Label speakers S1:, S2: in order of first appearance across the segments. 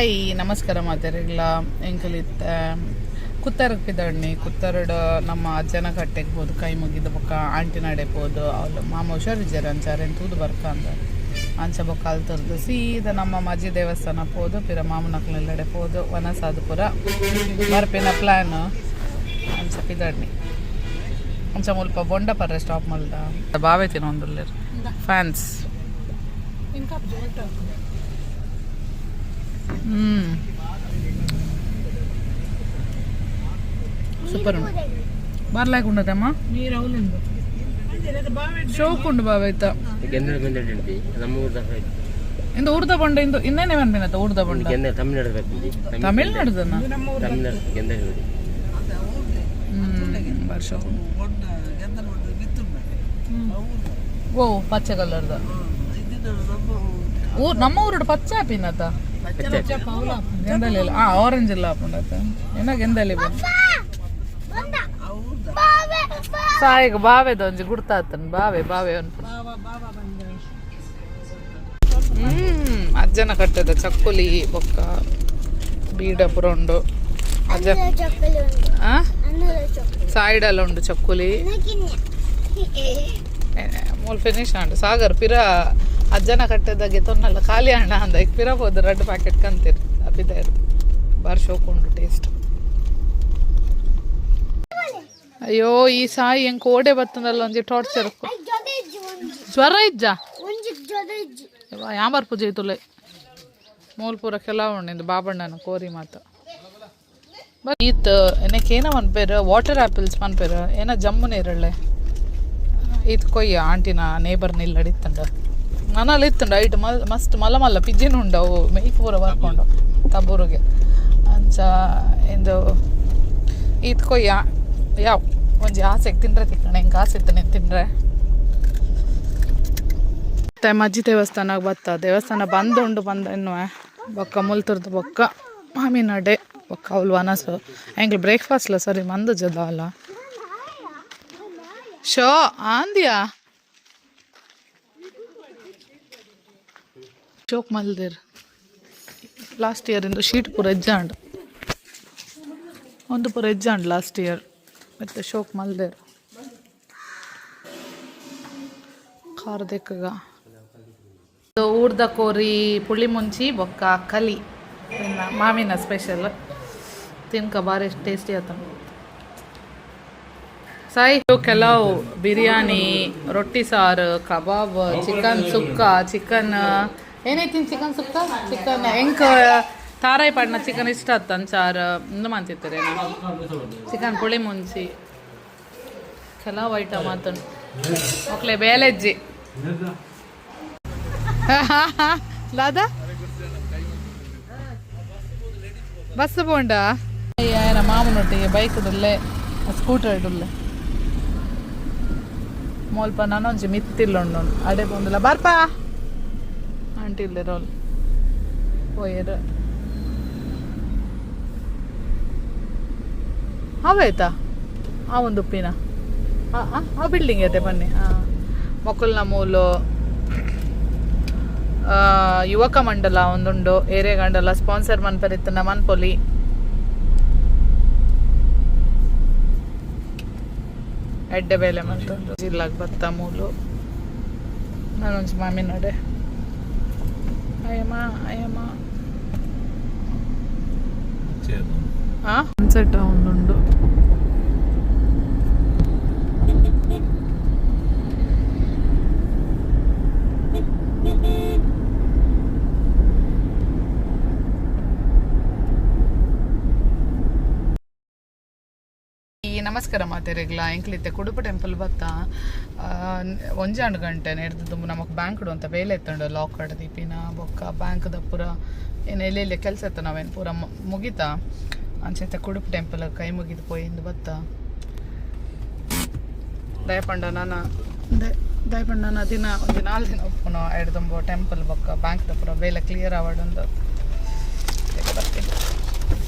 S1: Hi, ನಮಸ್ಕಾರ ಮಾತೆರೆಗ್ಲ. ಎಂಕುಲು ಇತ್ತೆ ಕುತ್ತರ್ಗ್ ಪಿದಡ್ನಿ. ಕುತ್ತರ್ಡ್ ನಮ್ಮ ಅಜ್ಜನ ಕಟ್ಟೆಗೆ ಪೋದು, ಕೈ ಮುಗಿದ ಬೊಕ್ಕ ಆಂಟಿನಡೆ ಪೋದು, ಅವ್ಲು ಮಾಮ ಹುಷಾರಿಜ್ಜಾರ ಅಂಚ ಅರೆನ್ ತೂದು ಬರ್ಕಂದ. ಅಂಚ ಬೊಕ್ಕ ಅಲ್ತರ್ದು ಸೀದಾ ನಮ್ಮ ಮಜ್ಜಿ ದೇವಸ್ಥಾನ ಪೋದು, ಪಿರ ಮಾಮನಕ್ಲೆಲ್ಲಡೆ ಪೋದು, ವನಸಾದ ಪೂರ ಬರ್ಪಿನ ಪ್ಲ್ಯಾನ್. ಅಂಚ ಪಿದಡ್ನಿ. ಅಂಚ ಮುಲ್ಪ ಬೊಂಡ ಪರ್ರೆ ಸ್ಟಾಪ್ ಮಲ್ದ. ಬಾವೆ ತಿನ್ನೊಂದುಲ್ಲೆರ್ ಫ್ಯಾನ್ಸ್. ಸೂಪರ್ ಉಂಡು. ಬರ್ಲಾಕ್ ಉಂಡದಮ್ಮ, ಶೋಕ್ ಉಂಡು ಬಾವೈತ.
S2: ಗೆಂದಳ ಬಂದಿಟ್ಟು ನಮ್ಮ ಊರ್ದ.
S1: ಇಂದು ಊರ್ದ ಬೊಂಡ ಇಂದು ಇನ್ನೇನೆ ಮನ್ಪಿನತ್ತ ಊರ್ದ ಬೊಂಡ.
S2: ಗೆಂದ ತಮಿಳ್ನಾಡು ಬರ್ತೀನಿ.
S1: ತಮಿಳ್ನಾಡುದನ್ನ.
S2: ತಮಿಳ್ನಾಡು ಗೆಂದಳ.
S1: ಬಾರಿ ಶೋಕ್. ಓ, ಪಚ್ಚೆ ಕಲರ್ದ ಊರ್ ನಮ್ಮ ಊರುಡು ಪಚ್ಚೆ ಆಪಿನತ ಗೆಂದಲಿ. ಆ ಆರೆಂಜ್ ಇಲ್ಲ ಆಪುಂಡತ ಏನ ಗೆಂದಲಿ. ಸಾಯಿಗ್ ಬಾವೆದ ಒಂಜಿ ಗುರ್ತಾತನ್ ಬಾವೆ ಬಾವೆ ಅನ್ಪುಂಡು. ಅಜ್ಜನ ಕಟ್ಟದ ಚಕ್ಕುಲಿ ಬೊಕ್ಕ ಬೀಡ ಪೂರ ಉಂಡು ಅಜ್ಜ. ಆ ಸಾಯಿಡಲ್ಲ ಉಂಡು ಚಕ್ಕುಲಿ. ಮೂಲು ಫಿನಿಶ್ ಆಂಡ್. ಸಾಗರ್ ಪಿರ ಅಜ್ಜನ ಕಟ್ಟೆದಾಗೆ ತೊನ್ನಲ್ಲ ಖಾಲಿ ಅಂಡ ಅಂದ. ಈಗ ಪಿರ ಪೋದು ರಡ್ಡ್ ಪ್ಯಾಕೆಟ್ ಕಂತೀರ್. ಅಪಿದಾಯರು ಬಾರಿ ಶೋಕ್ ಉಂಡು ಟೇಸ್ಟ್. ಅಯ್ಯೋ, ಈ ಸಾಯಿ ಎಂಕ್ ಕೋಡೆ ಬತ್ತಂದಲ್ಲ ಒಂಜಿ ಟಾರ್ಚರ್. ಜ್ವರ ಇಜ್ಜ ಯಾಂಬರ್ ಪೂಜೆ ತುಲೆ. ಮೂಲ್ ಪೂರ ಕೆಲವು ಉಂಡು. ಬಾಬಣ್ಣನ ಕೋರಿ ಮಾತ ಈತ್ ಎನಕ್ಕೆ ಮನ್ಪೇರು, ವಾಟರ್ ಆ್ಯಪಲ್ಸ್ ಮನ್ಪೇರು ಏನ ಜಮ್ಮುನೆ ಇರಳ್ಳೆ. ಈತ್ ಕೊಯ್ಯ ಆಂಟಿನ ನೇಬರ್ ನಿಲ್ಲಡಿತ್ತಂಡ ನನಲ್ಲಿ ಇತ್ತುಂಡ. ಐಟ್ ಮಲ್ ಮಸ್ತ್ ಮಲ್ಲ ಮಲ್ಲ ಪಿಜ್ಜಿನ ಉಂಡು. ಅವು ಮೇಯ್ಕ್ ಪೂರ ಬರ್ಕೊಂಡು ತಬ್ಬೂರಿಗೆ. ಅಂಚ ಇಂದು ಈತ್ ಕೊಯ್ಯ. ಯಾವ ಒಂಜಿ ಆಸೆಗೆ ತಿಂದ್ರೆ ತಿಕ್ಕಣ. ಹಿಂಗೆ ಆಸೆ ಇತ್ತು ನೀನು ತಿಂದ್ರೆ. ಮತ್ತೆ ಮಜ್ಜಿ ದೇವಸ್ಥಾನಕ್ಕೆ ಬತ್ತ. ದೇವಸ್ಥಾನ ಬಂದ್ ಉಂಡು ಬಂದ ಎನ್ನುವೆ. ಬೊಕ್ಕ ಮುಲ್ತುರ್ದು ಬೊಕ್ಕ ಮಾಮಿನಡೆ ಬೊಕ್ಕ ಅವ್ಲು ವನಸು. ಎಂಕ್ಲು ಬ್ರೇಕ್ಫಾಸ್ಟ್ಲ ಸರಿ ಮಂದು ಜದ ಶೋ ಆಂದಿಯಾ ಶೋಕ್ ಮಲ್ದಿರ್. ಲಾಸ್ಟ್ ಇಯರ್ ಇಂದು ಶೀಟ್ ಪೂರ ಎಜ್ಜಾಂಡ್. ಒಂದು ಪೂರ ಎಜ್ಜಾಂಡ್ ಲಾಸ್ಟ್ ಇಯರ್. ಮತ್ತೆ ಶೋಕ್ ಮಲ್ದೇರ್. ಖಾರ ದೆಕ್ಕಗ ಊರ್ದ ಕೋರಿ, ಪುಳಿ ಮುಂಚಿ ಬೊಕ್ಕ ಕಲಿ ಮಾಮಿನ ಸ್ಪೆಷಲ್. ತಿನ್ಕ ಬಾರಿ ಟೇಸ್ಟಿ ಆತ. ಸಾಯಿ, ಕೆಲವು ಬಿರಿಯಾನಿ, ರೊಟ್ಟಿ ಸಾರು, ಕಬಾಬ್, ಚಿಕನ್ ಸುಕ್ಕ, ಚಿಕನ್ ಏನೈತಿ, ಚಿಕನ್ ಸುಕ್ಕ, ಚಿಕನ್ ಎಂಕ್ ತಾರಾಯಿ ಪಾಡ್ನ ಚಿಕನ್ ಇಷ್ಟ ಆತ. ಅಂಚಾರ ಇಂದು ಮಂತಿತ್ತಾರೆ. ಚಿಕನ್ ಪುಳಿ ಮುಂಚಿ ಕೆಲವು ಐಟಮ್ ಆತನು. ಒಕ್ಲೆ ಬೇಲೆಜ್ಜಿ ಲಾದ ಬಸ್ ಪೋಂಡ. ಏನ ಮಾಮನೊಟ್ಟಿಗೆ ಬೈಕ್ ಡುಲ್ಲೆ, ಸ್ಕೂಟರ್ ಡುಲ್ಲೆ. ಮುಲ್ಪ ನನೊಂಜಿ ಮಿತ್ತಿಲ್ಲ ಉಂಡು. ಅಡೆ ಪೋಂದಿಲ್ಲ. ಬರ್ಪಾ ಆಂಟಿ ಇಲ್ಲೆರೋಲ್ ಪೋಯೆರ್. ಅವಾಯ್ತಾ ಆ ಒಂದು ಉಪ್ಪಿನ ಆ ಬಿಲ್ಡಿಂಗ್ ಐತೆ ಬನ್ನಿ. ಹಾಂ, ಮೊಕುಲ್ನ ಮೂಲು ಯುವಕ ಮಂಡಲ ಒಂದುಂಡು. Area ಗಂಡಲ sponsor ಮನ್ಪರಿತ್ತನ ಮನ್ಪೊಲಿ. ಎಡ್ಡೆ ಬೇಲೆ ಮಂತೊಂದು. ಜಿಲ್ಲಾಗ್ ಬತ್ತ ಮೂಲು ನಾನೊಂಜಿ ಮಾಮಿನಡೆ. ಅಯ್ಯಮ್ಮ ಅಯ್ಯಮ್ಮ. ಹಾಂ, ಸನ್ಸೆಟ್ ಒಂದುಂಡು. ಈ ನಮಸ್ಕಾರ ಮಾತೆರೆಗ್ಲ. ಎಂಕ್ಲಿತ್ತೆ ಕುಡುಪು ಟೆಂಪಲ್ ಬತ್ತ. ಒಂಜಾಂಡ್ ಗಂಟೆ ನೆಡ್ದು ನಮಕ್ ಬ್ಯಾಂಕ್ ಅಂತ ಬೇಲೆ ಇತ್ತುಂಡು. ಲಾಕ್ ದೀಪಿನ ಬೊಕ್ಕ ಬ್ಯಾಂಕ್ ದ ಪೂರ ಏನು ಎಲ್ಲೆಲ್ಲಿ ಕೆಲಸ ಇತ್ತು ನಾವೇನು ಪೂರ ಮುಗಿತಾ. ಅಂಚೆತ್ತ ಕುಡುಪು ಟೆಂಪಲ್ ಕೈ ಮುಗಿದು ಪೋಯಿಂದು ಬತ್ತ. ದಯಪಂಡ ನಾನ ದಯಪಂಡ ನಾನ ದಿನ ಒಂಜಿ 4 ದಿನ ಉಪ್ಪುನು. ಎಡ್ದುಂಬು ಟೆಂಪಲ್ ಬೊಕ್ಕ ಬ್ಯಾಂಕ್ ದ ಪೂರ ಬೇಲೆ ಕ್ಲಿಯರ್ ಆವಡೊಂದು ಬರ್ತೀನಿ.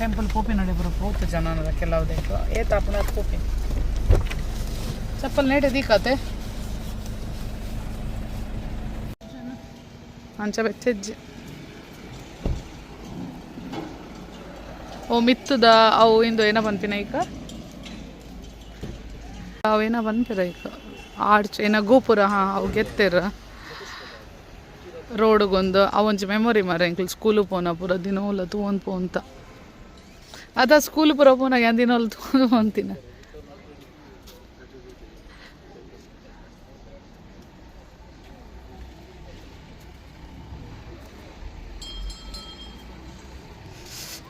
S1: ಟೆಂಪಲ್ ಪೋಪಿನಡೆ ಪೂರ ಪೋತು ಜನ ಕೆಲವು ದೇಕು ಏತ್ ಆಪುನ ಪೋಪಿ. ಚಪ್ಪಲ್ ನೇಟೆ ದೀಕತೆ ಅಂಚ ಬೆಚ್ಚೆಜ್ಜಿ. ಓ ಮಿತ್ತುದ ಅವು ಇಂದು ಏನ ಪನ್ಪಿನ ಐಕ ಅವು ಏನ ಪನ್ಪಿರ ಐಕ ಆರ್ಚ್ ಏನ ಗೋಪುರ. ಹಾಂ, ಅವು ಗೆತ್ತೆರ್ ರೋಡ್ಗೊಂದು ಅವೊಂಜಿ ಮೆಮೊರಿ ಮಾರ. ಎಂಕ್ಲು ಸ್ಕೂಲು ಪೋನ ಪೂರ ದಿನೋಲ ತೂವೊಂದು ಪೋಂತ ಅದ ಸ್ಕೂಲ್ ಪೂರ ಪೋನಾಗ ಯಾನ್ ದಿನೋಲ ತೂವೊಂದು ಪೋಂತಿನ.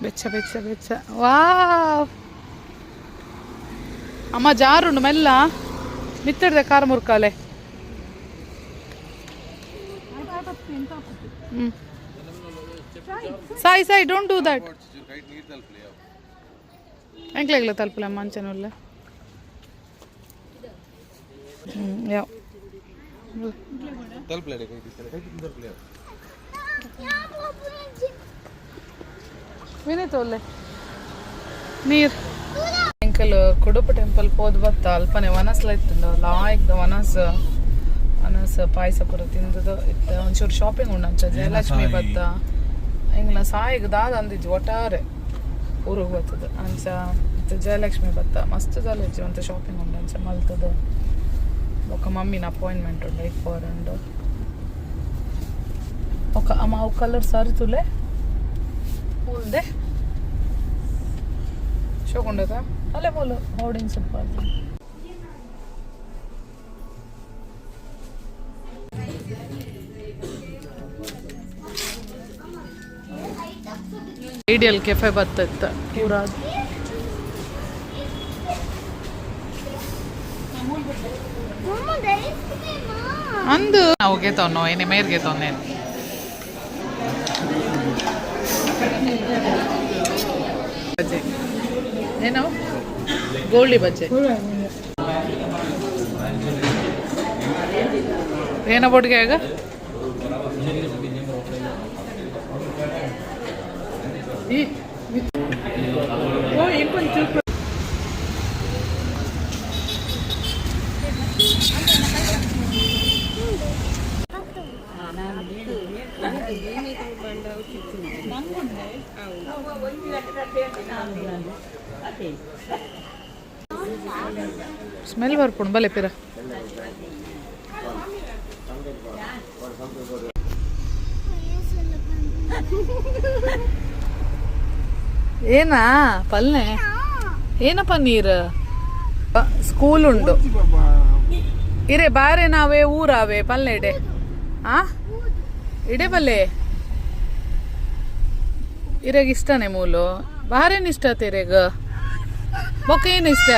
S1: ಬೆಚ್ಚ ಬೆಚ್ಚ ಬೆಚ್ಚ. ವಾವ್ ಅಮ್ಮ, ಜಾರುಂಡು ಮೆಲ್ಲ ಮಿತ್ತಡ್ದೆ ಕಾರ್ ಮುರ್ಕಾಲೆ. ಹ್ಮ್. Sai Sai, don't do that. ಎಂಕ್ಲೆಗ್ಲ ತಲುಪಲ್ಲ ಮಂಚನುಲ್ಲ. ಹ್ಞೂ, ಯಾವ ವಿನೀತ್ ಒಲ್ಲೆ ನೀರ್. ಎಂಕಲ್ ಕುಡುಪು ಟೆಂಪಲ್ ಪೋದು ಬತ್ತ ಅಲ್ಪನೆ ವನಸ್ಲ ಇತ್ತುಂಡು ಲಾಯ್ಕ್ದ ವನಸ್. ವನಸ್ ಪಾಯಸ ಪೂರ ತಿಂದದು ಇತ್ತ. ಒಂಚೂರು ಶಾಪಿಂಗ್ ಉಂಡು ಅಂಚ ಜಯಲಕ್ಷ್ಮಿ ಬತ್ತ. ಎಂಗ್ಲ ಸಾಯಿಗ್ ದಾದ ಅಂದಿಜ್ಜಿ, ಒಟ್ಟಾರೆ ಊರಿಗೆ ಬರ್ತದ ಅಂಚ. ಇತ್ತೆ ಜಯಲಕ್ಷ್ಮಿ ಬತ್ತ, ಮಸ್ತ್ ದಾಲ ಇಜ್ಜಿ ಒಂತೆ ಶಾಪಿಂಗ್ ಉಂಡು ಅಂಚ ಮಲ್ತದ. ಬೊಕ್ಕ ಮಮ್ಮಿನ ಅಪಾಯಿಂಟ್ಮೆಂಟ್ ಉಂಡು, ಐಕ್ ಪೋರೆ ಉಂಡು. ಬೊಕ್ಕ ಅಮ್ಮ, ಅವು ಕಲರ್ ಸಾರಿ ತುಲೆ ಮೂಲ್ದೆ ಶೋಕುಂಡದ ಅಲ್ಲೇ ಮೂಲು ಹೋರ್ಡಿಂಗ್ಸ್ ಸ್ವಲ್ಪ. ಐಡಿಯಲ್ ಕೆಫೆ ಬತ್ತಿತ್ತು ಪೂರ. ಅಂದು ನಾವು ಗೆತೊನ್ನೋ ಏನೇ ಮೇರ್ಗೆ ಗೆತೊನ್ನೇನು. ಬಜ್ಜೆ ಏನೋ ಗೋಲ್ಡಿ ಬಜ್ಜೆ ಏನೋ ಬೊಡ್ಗೆ ಆಗ. ಸ್ಮೆಲ್ ಬರ್ಪುಂಡು ಬಲೆ ಪಿರ. ಏನಾ ಪಲ್ಲೆ ಏನಪ್ಪ? ನೀರು ಸ್ಕೂಲ್ ಉಂಡು ಇರೆ ಬಾರೆ ನಾವೇ ಊರಾವೆ ಪಲ್ಲೆ ಇಡೆ. ಆ ಇಡೆ ಬಲ್ಲೆ ಇರೆಗ್ ಇಷ್ಟನೇ ಮೂಲು. ಬಾರೇನು ಇಷ್ಟ ಇರೆಗ್? ಬೊಕ್ಕ ಏನು ಇಷ್ಟ?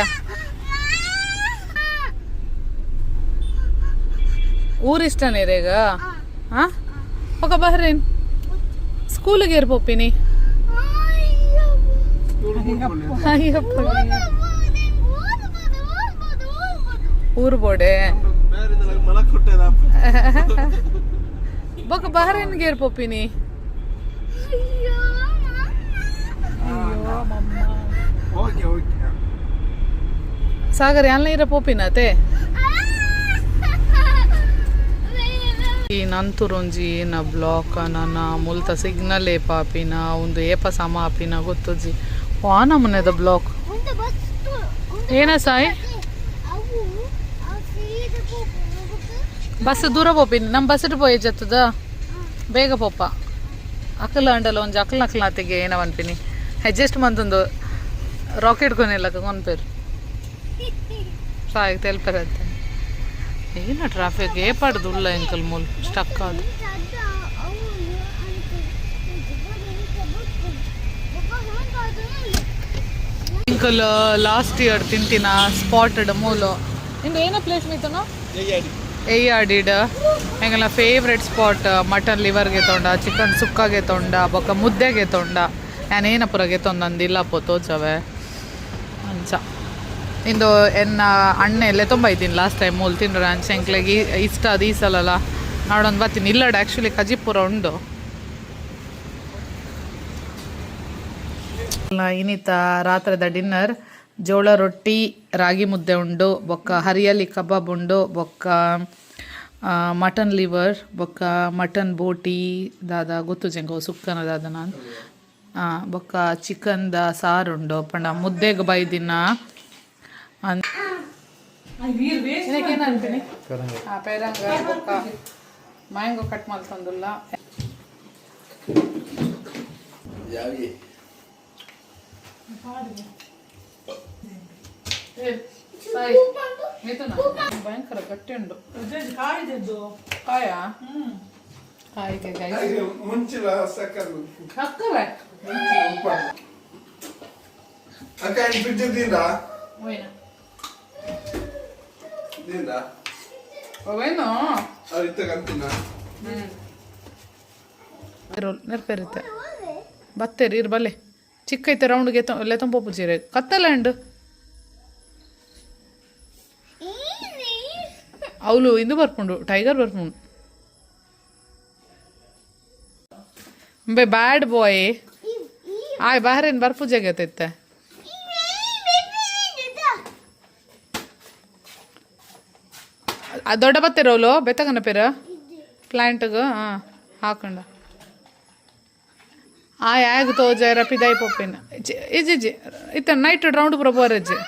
S1: ಊರು ಇಷ್ಟನೇ ಇರೆಗ? ಹಾ, ಬೊಕ್ಕ ಬಹರೇನ್ ಸ್ಕೂಲಿಗೆ ಏರ್ ಪೋಪಿನಿ? ಅಯ್ಯಪ್ಪ, ಊರು ಬೋಡೆ. ಬೊಕ್ಕ ಬಹರೇನ್ಗೆ ಏರ್ ಪೋಪಿನಿ? ಅಯ್ಯೋ ಮಮ್ಮ.
S3: Okay okay.
S1: ಸಾಗರ್, ಯಾನ್ಲ ಇರ ಪೋಪಿನತೆ. ಈ ನಂತುರೊಂಜಿ ಏನ ಬ್ಲಾಕ್ ನನ ಮುಲ್ತ ಸಿಗ್ನಲ್ ಏಪ ಆಪಿನ, ಒಂದು ಏಪ ಸಮ ಆಪಿನ ಗೊತ್ತುಜಿ. ವಾ ನಮೂನೆದ ಬ್ಲಾಕ್ ಏನ ಸಾಯಿ? ಬಸ್ ದೂರ ಪೋಪಿನಿ ನಮ್ಮ ಬಸ್ ಪೋಯ್ ಜತ್ತದ ಬೇಗ ಪೋಪ. ಅಕಲ ಅಂಡಲ ಒಂಜಿ ಅಕಲ್ ಅಕಲ್ ಆತಿಗೆ ಏನ ಪನ್ಪಿನಿ ಅಡ್ಜಸ್ಟ್ ಮಂತೊಂದು ರಾಕೆಟ್ ಕೊನೆಲ್ಲ ಕೊನ್ಪೇರು ಸಾಯ್ ತೆಲ್ಪೆರತ್ತೆ. ಏನ ಟ್ರಾಫಿಕ್ ಏಪಾಡ್ದು ಉಲ್ಲ ಎಂಕಲ್ ಮೂಲು ಸ್ಟಕ್ ಅದು. ಎಂಕಲ್ ಲಾಸ್ಟ್ ಇಯರ್ ತಿಂತಿನ ಸ್ಪಾಟೆಡ್ ಮೂಲು ಇಂದು ಏನ ಪ್ಲೇಸ್ ಮೀತನೋ ಎಯ್ಯಾಡಿಡ್. ಎಂಕಲ್ನ ಫೇವ್ರೆಟ್ ಸ್ಪಾಟ್. ಮಟನ್ ಲಿವರ್ಗೆ ತೊಂಡ, ಚಿಕನ್ ಸುಕ್ಕಾಗೆ ತೊಂಡ, ಬೊಕ್ಕ ಮುದ್ದೆಗೆ ತೊಂಡ. ಯಾನ್ ಪೂರ ಗೆತೊಂದು ಪೋ ತೋಚವೆ ಅಂಚ. ಇಂದು ಎನ್ನ ಅಣ್ಣೆ ಎಲ್ಲ ತುಂಬ ಇದ್ದೀನಿ ಲಾಸ್ಟ್ ಟೈಮ್ ಮೂಲು ತಿಂಡ್ರೆ ಅಂಚ. ಎಂಕ್ಲೆಗ್ ಇಷ್ಟ ಅದು ಈ ಸಲಲ್ಲ ನಾಡೊಂದು ಬರ್ತೀನಿ. ಇಲ್ಲಡ ಆ್ಯಕ್ಚುಲಿ ಕಜಿಪುರ ಉಂಡು. ಇನ್ನಿತ ರಾತ್ರಿದ ಡಿನ್ನರ್ ಜೋಳ ರೊಟ್ಟಿ, ರಾಗಿ ಮುದ್ದೆ ಉಂಡು, ಬೊಕ್ಕ ಹರಿಯಲಿ ಕಬಾಬ್ ಉಂಡು, ಬೊಕ್ಕ ಮಟನ್ ಲಿವರ್, ಬೊಕ್ಕ ಮಟನ್ ಬೋಟಿ ದಾದ ಗೊತ್ತು ಜಂಗ ಸುಕ್ಕನ ದಾದ ನಾನು. ಬೊಕ್ಕ ಚಿಕನ್ ದ ಸಾರು ಉಂಡು ಪಂಡ ಮುದ್ದೆಗ್ ಬೈದಿನ. ಅನ್ಪಿನಿ ಪೇರಂಗ ಬೊಕ್ಕ ಮ್ಯಾಂಗೋ ಕಟ್ ಮಲ್ತೊಂದುಲ್ಲ. ಭಯಂಕರ ಗಟ್ಟಿ ಉಂಡು. ಕಾಯ ಕಾಯಿಗೆ ಗೈಸ್.
S3: ಮುಂಚಿನ ಸಕ್ಕರೆ.
S1: ಸಕ್ಕರೆ.
S3: ಮುಂಚಿನ ಉಪ್ಪು. ಅಕ್ಕ, ಏನು ಫ್ರಿಡ್ಜ್ ದಿಂದಾ?
S1: ಓಯ್ನ?
S3: ದಿಂದಾ?
S1: ಅವೇನು?
S3: ಅವ್ರು ಇತ್ತ ಕಂತಿನ.
S1: ನೆರ್ಪೇರುತ್ತೆ ಬತ್ತೇರಿ ಇರ್ ಬಲ್ಲೆ. ಚಿಕ್ಕ ಐತೆ, ರೌಂಡ್ಗೆ ಲೆತ್ತೊಂಪೋಪು ಚೀರೆ ಕತ್ತಲ ಉಂಡು. ಅವಳು ಇಂದು ಬರ್ಪುಂಡು, ಟೈಗರ್ ಬರ್ಪುಂಡು. ಬೇ ಬ್ಯಾಡ್ ಬಾಯ್. ಆಯ್ ಬಾಹರೇನ್ ಬರ್ಪು ಜಗತ್ತಿತ್ತೆ. ದೊಡ್ಡ ಬತ್ತೆರೋಲು ಬೆತ್ತಗನ ಪೇರು ಪ್ಲಾಂಟ್ಗ್. ಹಾಂ, ಹಾಕಂಡ. ಆ ಯಾಗ ತೋಜಾರ ಪಿದಾಯಿ ಪೊಪ್ಪಿನ. ಇಜ್ಜಿ ಇಜ್ಜಿ, ಇತ್ತ ನೈಟ್ ರೌಂಡ್ ಪೂರ ಬೋರಜ್ಜಿ.